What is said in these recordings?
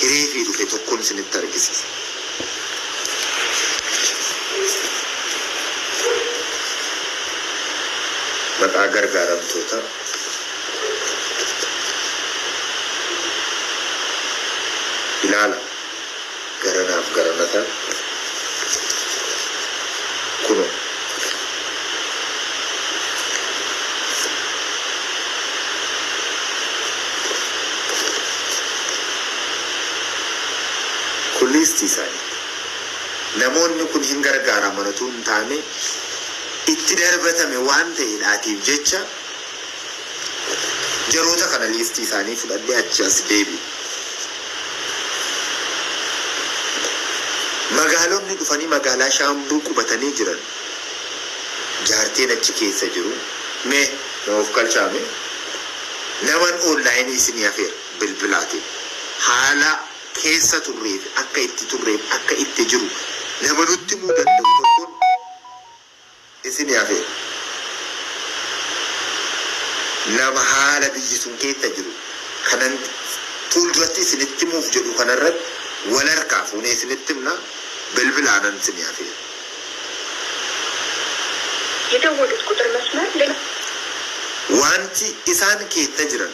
Hireefii dhufe tokkoon isinitti argisiisa. Maqaa gargaaramtoota ilaala garanaaf garanata kunoo. Kun liistii isaaniiti. Namoonni kun hin gargaaraman utuu hin taane itti darbatame waan ta'eedhaatiif jecha jaroota kana liistii isaanii fudhadhee achi as deebi'e. Magaalonni dhufanii magaalaa Shaambuu qubatanii jiran jaarteen achi keessa jiru mee na of galchaame naman onlaayinii isinii hafeera bilbilaatiin haala keessa turreef akka itti turreef akka itti jiru nama nutti himuu danda'u tokkoon isinii hafeera. Nama haala biyyi sun keessa jiru kanan fuulduratti isinitti himuuf jedhu kanarratti wal harkaa fuunee isinitti himna bilbilaanan isinii hafeera. የደወሉት ቁጥር መስመር ሌላ Wanti isaan keessa jiran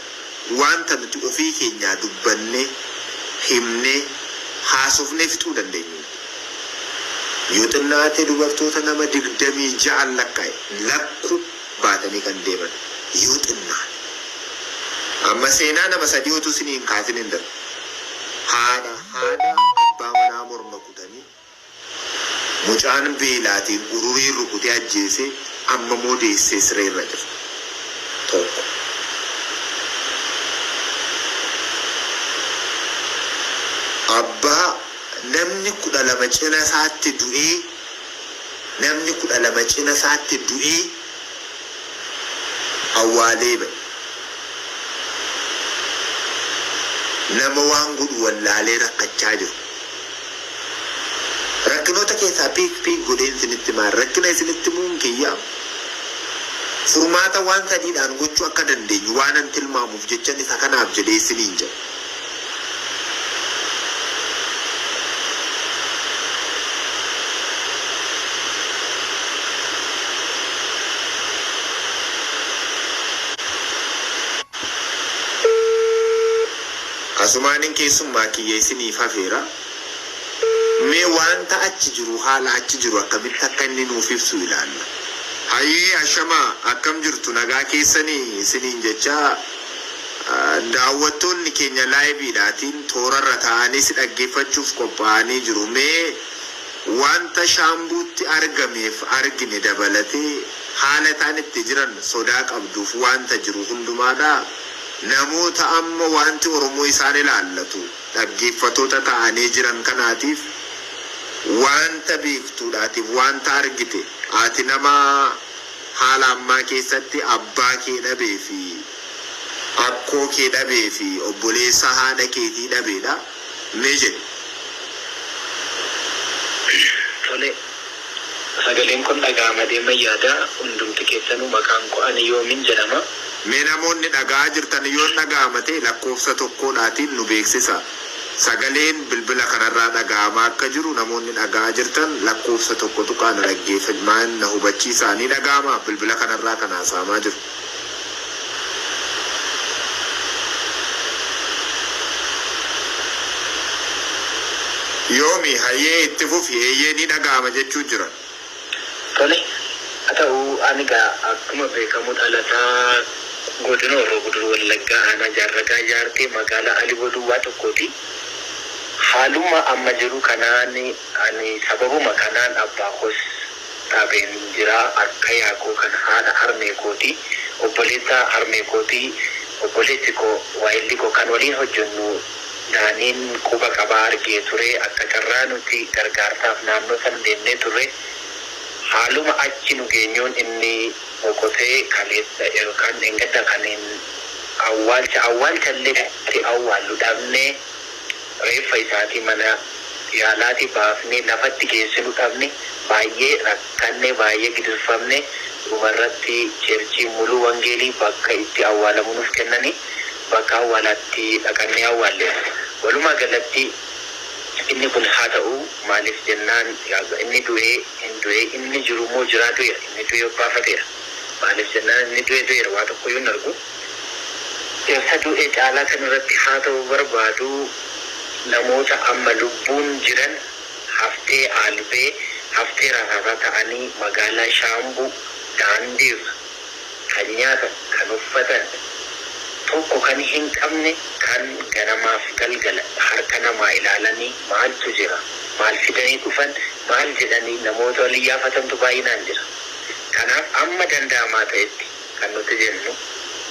wanta nuti ofii keenyaa dubbannee himnee haasofnee fixuu dandeenyu. Yoo xinnaate dubartoota nama 26 lakkaa'e lakku baatanii kan deeman yoo xinnaate. Amma seenaa nama sadii utuu isinii hin kaasin hin darbu. Haadha haadha abbaa manaa morma kutanii mucaan beelaatiin ururii rukutee ajjeesee amma immoo deessee sireerra jirti. Tokko. Abbaa namni 12 cina isaatti du'ee namni 12 cina isaatti du'ee awwaalee ba'e. Nama waan godhu wallaalee rakkachaa jiru. Rakkinoota keessaa piik piik godheen isinitti himaa rakkina isinitti himuun kiyyaa furmaata waan sadiidhaan gochuu akka dandeenyu waan an tilmaamuuf jechan isa kanaaf jedhee isiniin jedha. Asumaanin keessummaa kiyya isiniif hafeera. Mee wanta achi jiru haala achi jiru akkamitti akka inni nuuf ibsu ilaalla. Hayyee ashamaa akkam jirtu nagaa keessanii isiniin jecha daawwattoonni keenya laayiviidhaatiin toorarra taa'anii si dhaggeeffachuuf qophaa'anii jiru. Mee wanta Shaambuutti argameef argine dabalatee haala isaan itti jiran sodaa qabduuf wanta jiru hundumaadha. Namoota amma wanti Oromoo isaan ilaallatu dhaggeeffatoota ta'anii jiran kanaatiif wanta beektuudhaatiif wanta argite ati nama haala ammaa keessatti abbaa kee dhabee fi akkoo kee dhabee fi obboleessa haadha keetii dhabeedha. Mee jedhi. Tole, sagaleen kun dhaga'ama deema yaada hundumti keessanuu maqaan koo ani Yoomin jedhama. Mee namoonni dhaga'aa jirtan yoo dhaga'ama ta'e lakkoofsa tokkodhaatiin nu beeksisa. Sagaleen bilbila kanarraa dhaga'amaa akka jiru namoonni dhaga'aa jirtan lakkoofsa tokko tuqaa na dhaggeeffamaan na hubachiisaa ni dhaga'ama bilbila kanarraa kan haasa'amaa jiru. Yoomi hayyee itti fufi eeyyee ni dhaga'ama jechuu jiran. Tole, haa ta'u ani egaa akkuma beekamu dhalataa godina Horroo Guduruu Wallaggaa aanaa Jaarragaa Jaartee magaalaa Aliboo Duwwaa tokkooti. Haaluma amma jiru kanaan ani sababuma kanaan abbaa koos dhabeen jira akka yaakoo kan haadha harmee kooti obboleessa harmee kooti obboleessi koo waayilli koo kan waliin hojjennu Daaniin quba qabaa argee ture akka carraa nuti gargaarsaaf naannoo san deemnee turre haaluma achi nu geenyuun inni boqotee kaleessa yookaan dheengadda kan awwaalcha awwaalcha illee itti awwaallu dhabnee reeffa isaatii mana yaalaatii baafnee lafatti geessinu dhabne baay'ee rakkanne baay'ee gidirfamne dhumarratti cheerchii Muluu Wangeelii bakka itti awwaalamu nuuf kennanii bakka awwaalaatti dhaqannee awwaalle. Walumaa galatti inni kun haa ta'u, maaliif jennaan inni du'ee hin du'ee, inni jiru immoo jiraa du'eera, inni du'ee obbaafateera. Maaliif jennaan inni du'ee du'eera, waa tokko iyyuu hin argu. Isa du'e caalaa kan irratti haa ta'u barbaadu namoota amma lubbuun jiran, haftee albee, haftee rasaasaa ta'anii magaalaa Shaambuu daandiirra kan nyaatan, kan uffatan tokko kan hin qabne, kan ganamaaf galgala harka namaa ilaalanii maaltu jira, maal fidanii dhufan, maal jedhanii namoota waliin yaafatantu baay'inaan jira. Kanaaf amma danda'amaa ta'etti kan nuti jennu,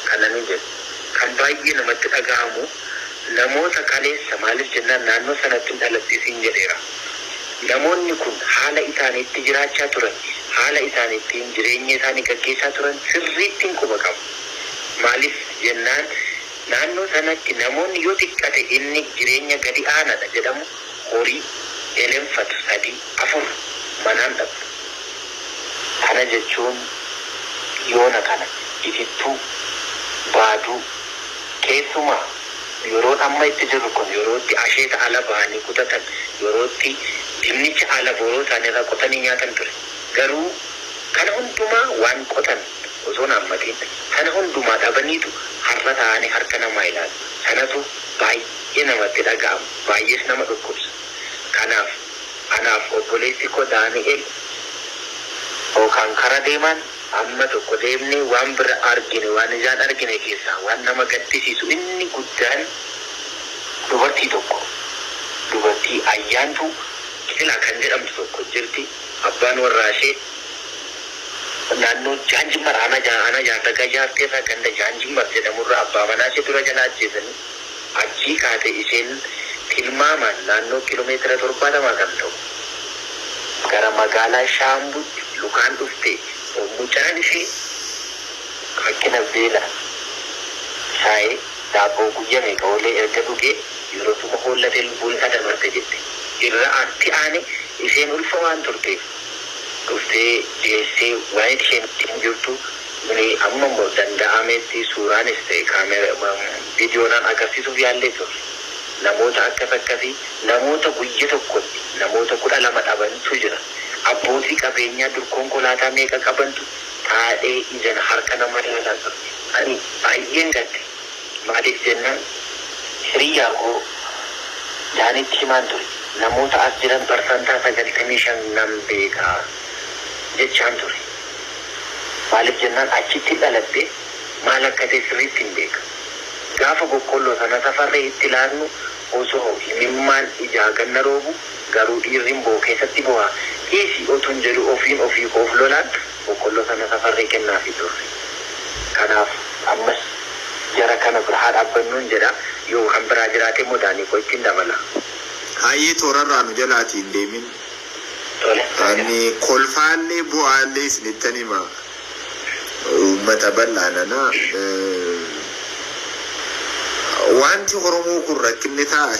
kana nu jennu, kan baay'ee namatti dhaga'amu namoota kaleessa, maaliif jennaan naannoo sanatti dhalatteesiin jedheera. Namoonni kun haala isaaniitti jiraachaa turan, haala isaan ittiin jireenya isaanii gaggeessaa turan sirriitti quba qabu. Maaliif jennaan naannoo sanatti namoonni yoo xiqqate inni jireenya gadi aanaadha jedhamu horii elenfatu 3 4 manaan dhabu. Kana jechuun yoona kana itittuu baaduu, keessumaa yeroon amma itti jirru kun yerootti asheeta ala bahanii kutatan, yerootti dinnicha ala boroo isaaniirraa qotanii nyaatan ture. Garuu kana hundumaa waan qotan osoo hin hammatiin sana hundumaa dhabaniitu har'a ta'anii harka namaa ilaalu. Sanatu baay'ee namatti dhaga'ama, baay'ees nama dhukkubsa. Kanaaf anaaf obboleessi koo Daani'el yookaan kara deeman amma tokko deemnee waan bira argine, waan ijaan argine keessaa waan nama gaddisiisu inni guddaan dubartii tokko, dubartii Ayyaantuu Qilaa kan jedhamtu tokko jirti. Abbaan warraa ishee naannoo Jaanjimmar aanaa Jaardagaa Jaartee irraa ganda Jaanjimmar jedhamurraa abbaa manaa ishee dura jala ajjeesanii achii kaate. Isheen tilmaamaan naannoo kiiloomeetira 70 kan ta'u gara magaalaa Shaambutti lukaan dhufte. Mucaan ishee rakkina beela shaayee daabboo guyyaa meeqa oolee erga dhugee yeroo suma hoollatee lubbuun isaa dabarte jette. Irra atti aane isheen ulfa waan turteef dhuftee deessee waan isheen ittiin jirtu kuni amma immoo danda'ametti suuraanis ta'e kaameera viidiyoonaan agarsiisuuf yaallee turre. Namoota akkas akkasii, namoota guyya tokkotti namoota 12 dhabantu jira. Abbootii qabeenyaa dur konkolaataa meeqa qabantu taa'ee ijaan harka namaa ilaalaa ture. Ani baay'een gadde. Maaliif jennaan hiriyyaa koo Daanitti himaan ture. Namoota as jiran 95% nan beekaa jechaan ture. Maaliif jennaan achitti dhaladhe, maal akka ta'e sirriitti hin beeka. Gaafa boqqolloo sana safarree itti ilaallu osoo himimmaan ijaa ganna roobu, garuu dhiirri boo keessatti bu'aa dhiisi otuun jedhu ofiin ofii koof lolaan boqqolloo sana safarree kennaafii turre. Kanaaf ammas jara kana bira haa dhaabbannuun jedha, yoo kan biraa jiraate immoo Daanii koo ittiin dabala. Hayyee, toorarraa nu jalaatii hin deemin. Tole. Ani kolfaallee bu'aallee isinittan hima. Uummata bal'aa nana. Wanti Oromoo kun rakkinni ta'a.